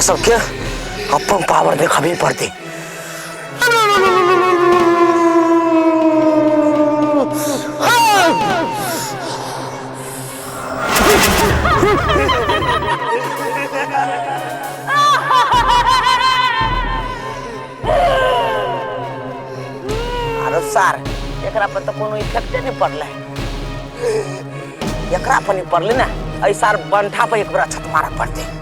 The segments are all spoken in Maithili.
सबके अपन पावर देखबे पड़तै। आरो सार, एकरा पर तऽ कोनो इफेक्टे नहि पड़लै। एकरा पर नहीं पड़लै ने, एहि सार बंठा पर एक बेर छत मारऽ पड़तै।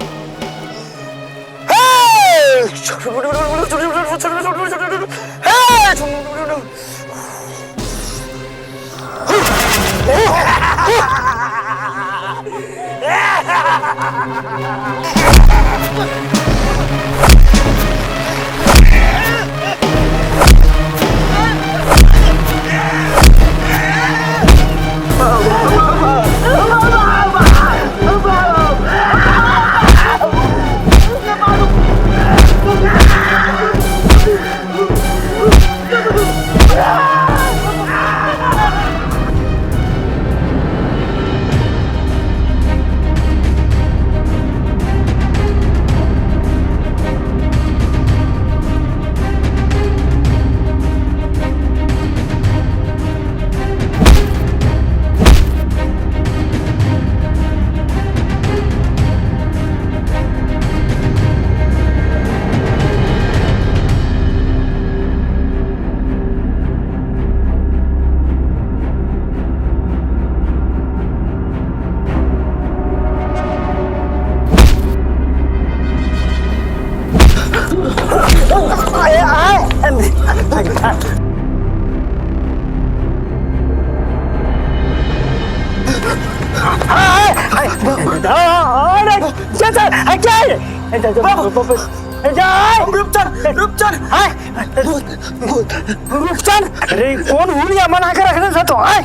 रूपचंद, अरे कौन हुलिया बना के रखने से तो आए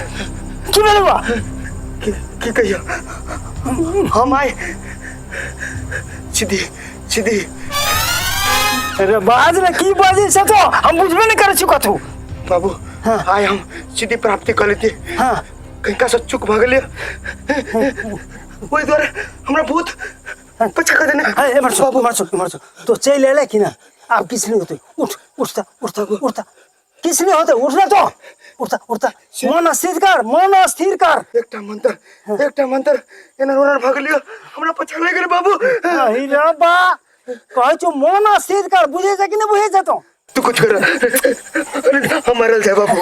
की भेल बा? की कहियो, हम आए सीधी सीधी। अरे बाज ने की बाजे से तो हम बुझबे नहीं करे छी कथू। बाबू हाँ। आए हम सीधी प्राप्ति कर लेती। हाँ। कहीं का सब चुक भाग लिया, ओहि द्वारे हमरा भूत पछा कर देने। अरे एमहर सुन, एमहर सुन, एमहर सुन। तो चलि एलै कि ना, आब किछु नहीं होतै। उठ, उठता उठता उठता, किछु नहीं होतै, उठना तो, उठता उठता। मन स्थिर कर, मन स्थिर कर। एकटा मंत्र, एकटा मंत्र एना ओना भाग लियो, हमरा पछा लागि गेल बाबू। अहि रे बा, कहै छौ मन स्थिर कर, बुझै छै कि नहीं बुझै छै तो? तू कुछ कर, अरे हम मरल जाए बाबू।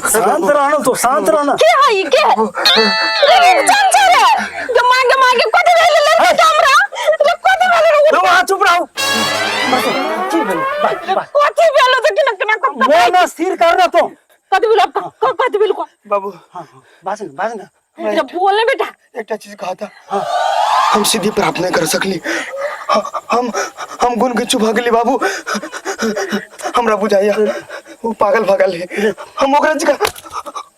शांत रहना तो, शांत रहना। के है के रे चल चल रे, गे मांगे मांगे कथि भेल लड़की के हमरा रे, कथि भेल रे? रौ, अहाँ चुप रहू। बस, की भेल? बस, बस। कथि भेल त केना केना कथि? मन स्थिर कर ना तो। कथि भेल? कथि भेल को? बाबू। हाँ, हाँ, बाज ना, बाज ना। रे बोल ने बेटा। एकटा चीज कहा था, हम सिद्धि प्राप्त नहीं कर सकली, हम गुण गिच्चू भगली बाबू। हमरा बुझाइया वो पागल भगल है, हम ओकरा जगह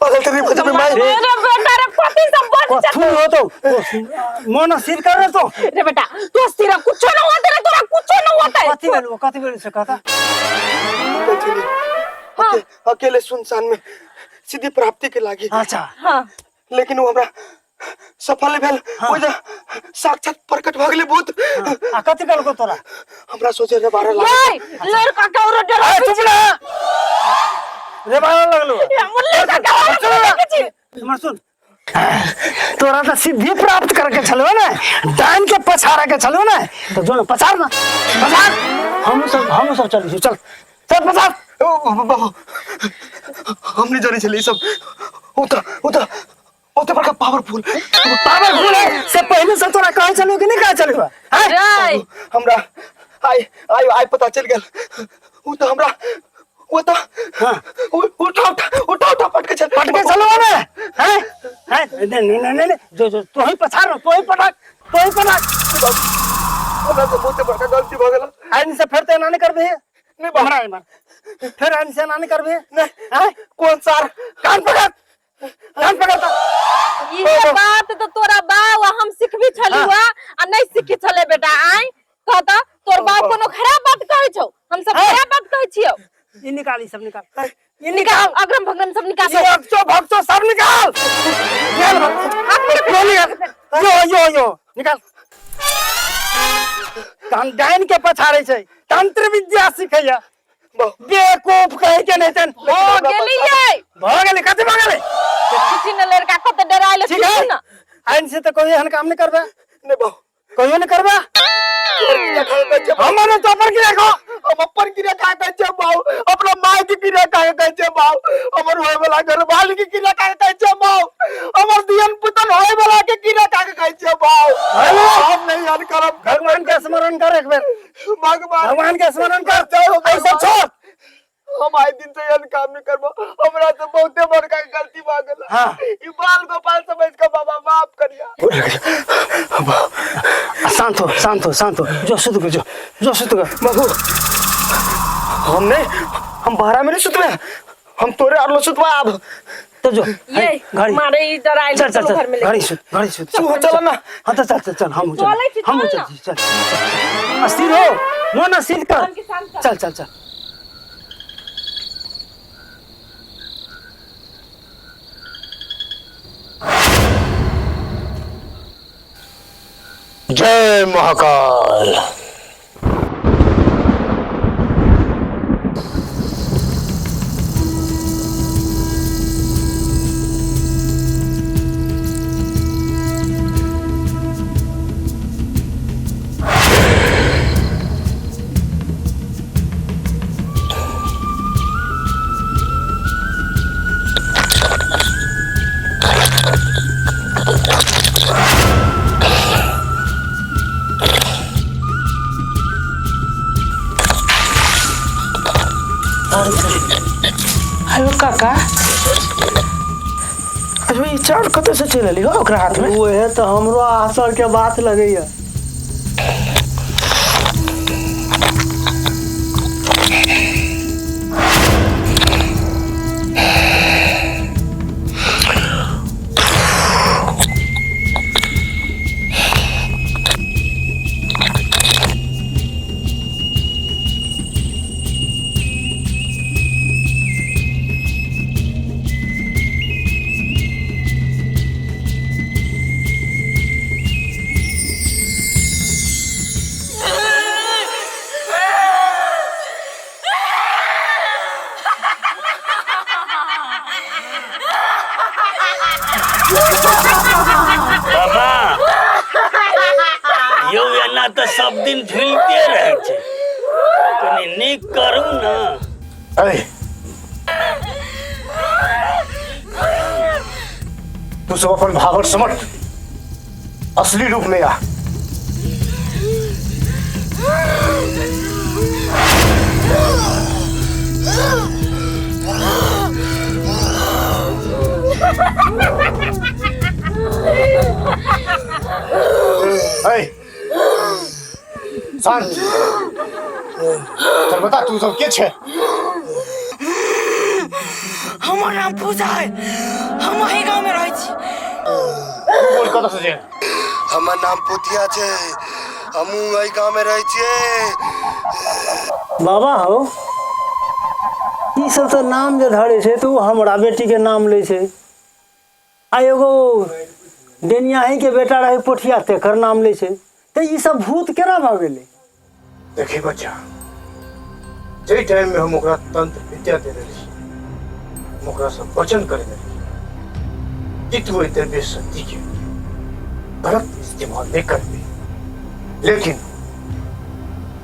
पागल तो नहीं बचबे माई। रे बेटा रे, कथि सब बोल कथु हो तो मन स्थिर कर तो। रे बेटा तू स्थिर, कुछो न होते रे, तोरा कुछो न होते। कथि भेल, कथि भेल से कहता? हाँ। अकेले सुनसान में सिद्धि प्राप्ति के लागी। अच्छा। हाँ। लेकिन वो हमरा सफल भेल। हाँ। ओइ जा साक्षात प्रकट भऽ गेलै भूत। हाँ। आ कथि कहलको तोरा? हमरा सोचे रे 12 लाख। ओए लड़का के औरो डर। ए चुप रह रे, 12 लगलो। हमर लड़का के औरो डर छी। हमर सुन, तोरा तो सिद्धि प्राप्त करके छलो ने, डाइन के पछाड़ा के छलो ने, तो जो ना पछाड़ ना पछाड़, हम सब चली चल चल पछाड़। ओ बाबू, हम नहीं जाने छली सब ओता ओता ओते बड़का पावरफुल। पावरफुल है से पहले से तोरा कहै छलो कि नहीं कहै छलो? हैं? रे हमरा आइ आइ आइ पता चल गेल, उ त हमरा वो त हाँ। उठा उठा उठा उठा पटके चल। पटके चलो ने। हैं हैं, नहीं नहीं नहीं नहीं, जो जो तू ही पछाड़, तू ही पटक, तू ही पटक। हमरा से बहुत बड़का गलती भ गेल। आइन से फिर तो एना नहीं करबे। नहीं बाबू। हमरा इमर फिर आइन से एना नहीं करबे। नहीं। हैं? कौन सार? कान पकड़, कान पकड़। इहे बात तो तोरा बाप हम सिखबी छली हुआ आ नहीं सिखी छले बेटा। आइ कहता तोर बाप कोनो खराब बात कहै छौ, हम सब खराब बात कहै छियौ। ई निकाल, ई सब निकाल, ई निकाल, अग्रम भग्रम सब निकाल। ये भक्तो भक्तो सब निकाल, निकाल, हाथ में यो निकाल, यो यो यो निकाल। तहन डाइन के पछाड़े छै, तंत्र विद्या सिखैया, बेवकूफ कहे के नहीं तन। भऽ गेलियै। भऽ गेलै? कथी भऽ गेलै? किसी ने लड़का कते डराइले। ठीक है। ना। आइन से तऽ कहियो एहन काम नहीं करबे। नहीं बाबू। कहियो नहीं करबे। तोहर क्रिया खाए कहै छै। हम ने तो पर क्रिया खो। हम अपन क्रिया खाए कहै छै बाबू, अपना माय के क्रिया खाए कहै छै बाबू, हमर होय वाला घरवाली के क्रिया खाए कहै छै बाबू, हमर दियन पुतन होय वाला के क्रिया खाए कहै छै बाबू। हेलो। हम नहीं याद करब। भगवान के स्मरण कर एक बेर। भगवान। भगवान के स्मरण कर। जय हो। ऐसा छोड़। हम आइ दिन से एहन काम नहीं करबो, हमरा से बहुते बड़का गलती भऽ गेल। ई बाल गोपाल समझ के बाबा माफ करिया। शांत हो, शांत हो, शांत हो, जो सुत गो, जो जो सुत गो। बाबू, हम नहीं, हम बाहर में नहीं सुतबे, हम तोरे आर सुतबा आब। तो जो ये घड़ी मारे ई डराइले। चल चल चलो घर चल में ले। घड़ी सुत, घड़ी सुत। तू चल ना। हाँ तो चल चल चल, हम चल। चलै छी, हम चल चल। ना। चल चल, अस्थिर हो, मन अस्थिर कर। मन के शांत कर। चल चल चल। जय महाकाल। हेलो काका, अरे ई चाउर कतऽ से चलि एली हो ओकरा हाथ में? उहे तऽ हमरो आसर के बात लगैया। बाबा यौ, एना तऽ सब दिन झुलिते रहै छै, कनि नीक करू ने। अरे, तू सब अपन भावर समट, असली रूप में आ। ऐ, शांत। चल बता, तू सब के छे? हमर नाम पूजा है, हम अही गाँव में रहै छी। तू बोल, कतऽ से जे? हमर नाम पोतिया छै, हमहूँ एहि गाँव में रहै छियै। बाबा हो, ई सब तऽ नाम जे धरे छै तऽ ओ हमरा बेटीके नाम लै छै, आ एगो डेनियाही के बेटा रहै पोठिया, तेकर नाम लै छै, तऽ ई सब भूत केना भऽ गेलै? देखी बच्चा, जाहि टाइम में हम ओकरा तंत्र विद्या देने रही, हम ओकरा से वचन करेने रही कि तू एहि दिव्य शक्ति के गलत इस्तेमाल नहीं करबे, लेकिन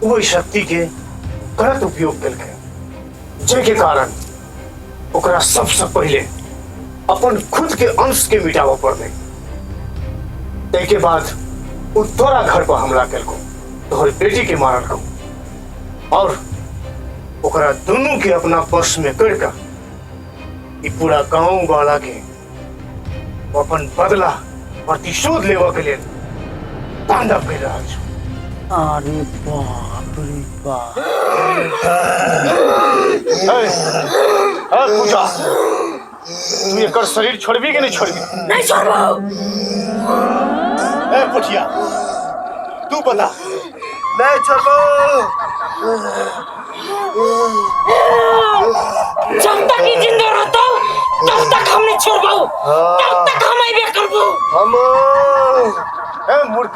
ओ एहि शक्ति के गलत उपयोग केलकै, जाहिके कारण ओकरा सबसे पहिले अपन खुद के अंश के मिटाबऽ पड़लै। ताहिके बाद ओ तोरा घर पर हमला केलको, तोहर बेटी के मारलको और ओकरा दुनू के अपना वश में कर के ई पूरा गांव वाला के ओ अपन बदला प्रतिशोध लेबऽ के लेल तांडव कर रहल छौ। अरे बाप रे बाप! ए, ए पूजा, तू एकर शरीर छोड़बी कि नहीं छोड़बी? नहीं छोड़बो। ए पुठिया, तू बता। नहीं छोड़बो। जब तक ई जिंदा रहतो तब तक हम नहीं छोड़बो, तब तक हम अइबे करबो। हम ए मूर्ख।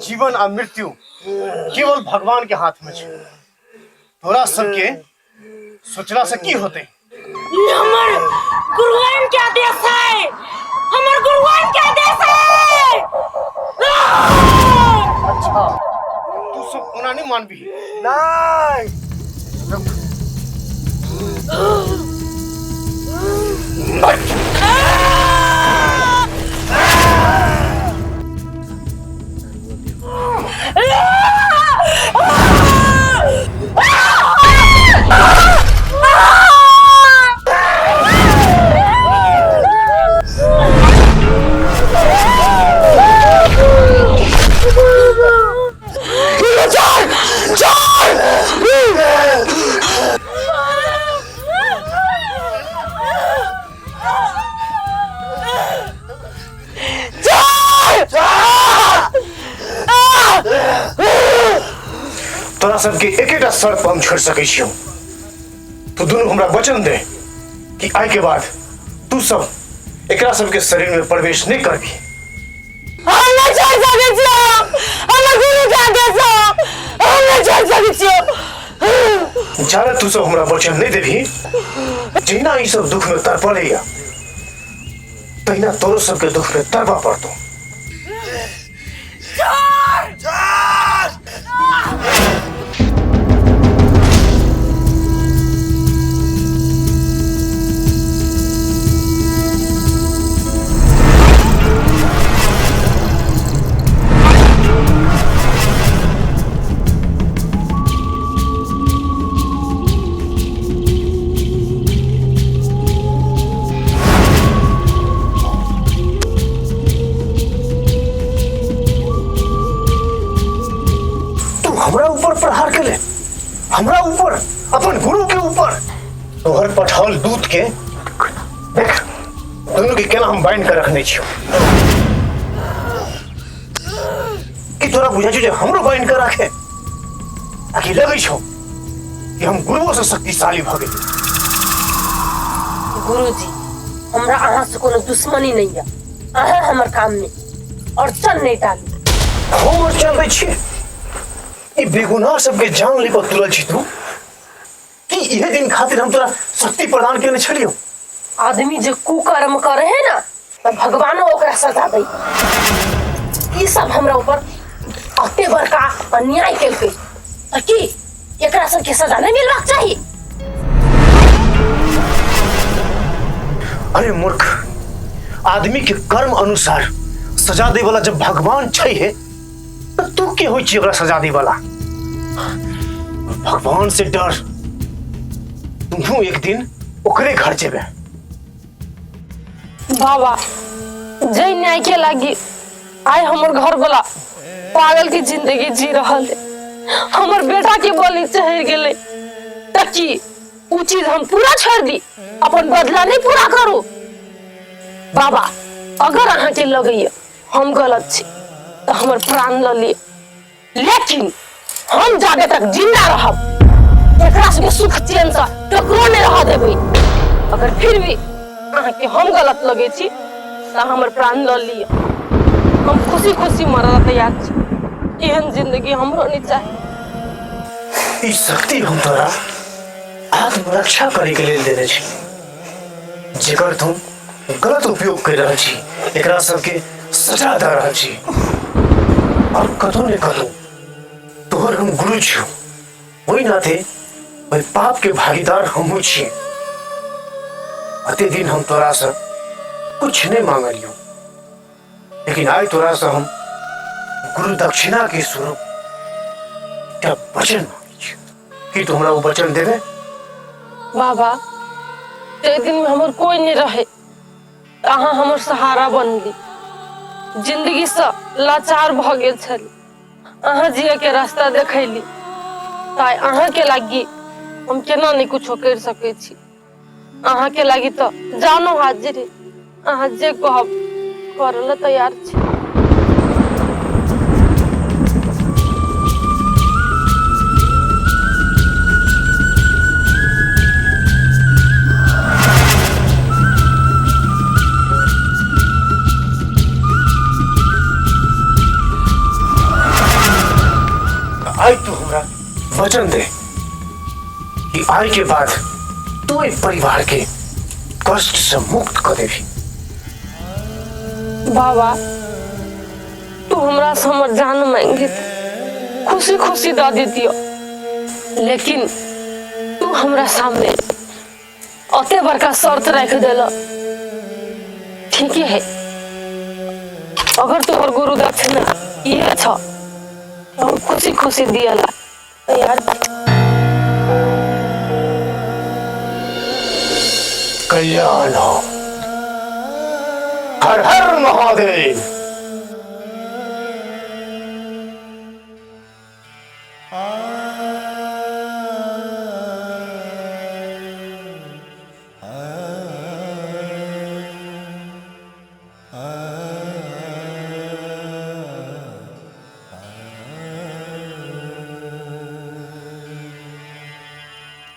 जीवन आ मृत्यु केवल भगवान के हाथ में छै। तोरा सबके सोचला से की होते? ई हमर गुरुआइन के आदेश है, हमर गुरुआइन के आदेश है। अच्छा, तू सब ओना नहीं मानबी? नहीं। तोरा सबके एकेटा शर्त पर हम छोड़ सकै छियौ। तू दुनू हमरा वचन दे कि आइ के बाद तू सब एकरा सबके शरीर में प्रवेश नहीं करबी। हम नहीं छोड़ सकै छियौ, हमर गुरु के आदेश हौ, हम नहीं छोड़ सकै छियौ। जाने तू सब हमरा वचन नहीं देबी, जहिना ई सब दुख में तड़पलैया तहिना तोरो सबके दुख में तड़पा पड़तो। तू हमरा ऊपर प्रहार केले, हमरा ऊपर, अपन गुरु के ऊपर। तोहर पठाओल दूत के देख दुनू के केना हम बांध के रखने छियौ। कि तोरा बुझाइ छौ जे हमरो बांध के राखे? आ कि लगै छौ कि हम गुरुओ से शक्तिशाली भऽ गेली? गुरुजी, हमरा अहाँ से कोनो दुश्मनी नहीं है। अहाँ हमर काम में अड़चन नहीं डालू। हम अड़चन दै छियै? ई बेगुनाह सबके जान ले कऽ तुलल छी तू? की इहे दिन खातिर हम तोरा शक्ति प्रदान केने छलियौ? आदमी जे कुकर्म करे है ना, तो भगवानो ओकरा सजा दै। ई सब हमरा ऊपर अते बड़का अन्याय केलकै, तऽ की एकरा सबके सजा नहीं मिलबाक चाही? अरे मूर्ख, आदमी के कर्म अनुसार सजा दै वाला जब भगवान छै हे, तऽ तू के होइ छी ओकरा सजा दै वाला? भगवान से डर, तुहू एक दिन ओकरे घर जेबे। बाबा, जय न्याय के लागी आइ हमर घर वाला पागल के जिंदगी जी रहल है, हमर बेटा के बलि चढ़ गेलै, तऽ की उ चीज हम पूरा छोड़ दी, अपन बदला नहीं पूरा करू? बाबा, अगर अहाँ के लगैया हम गलत छी तऽ हमर प्राण लऽ लिअ, लेकिन हम जाबे तक जिंदा रहब एकरा सबके सुख चैन से ककरो नहीं रह देबै। अगर फिर भी अहाँके हम गलत लगै छी तऽ हमर प्राण लऽ लिअ, हम खुशी खुशी मरऽ लए तैयार छी। एहन जिंदगी हमरो नहीं चाही। ई शक्ति हम तोरा आत्मरक्षा करे के लेल देने छी, जेकर तुम गलत उपयोग कर रहल छी, एकरा सबके सजा दऽ रहल छी। और कतौ ने कतौ तोहर हम गुरु छियौ, ओहि नाते ओहि पाप के भागीदार हमहूँ छी। अते दिन हम तोरा से कुछ नहीं मांगलियौ, लेकिन आइ तोरा से हम गुरु दक्षिणा के स्वरूप एकटा वचन मांगै छी। की तू हमरा ओ वचन देबे? बाबा, ते दिन में हमर कोई नहीं रहे, तऽ अहाँ हमर सहारा बनली। जिंदगी से लाचार भऽ गेल छली, अहाँ जिये के रास्ता देखैली, ताइ अहाँ के लागी हम केना नहीं कुछो कर सकै छी। अहाँ के लागी तऽ जानो हाजिर है, अहाँ जे कहब करऽ लए तैयार छी। वचन दे कि आय के बाद तू एहि परिवार के कष्ट से मुक्त कऽ देबी। बाबा, तू हमरा से हमर जान मांगी खुशी खुशी दऽ दितियो, लेकिन तू हमरा सामने अते बड़का शर्त राखि देल। ठीके है, अगर तोहर गुरु दक्षिणा इहे छ तो हम खुशी खुशी दियला तैयार। कल्याण हो, हर हर महादेव।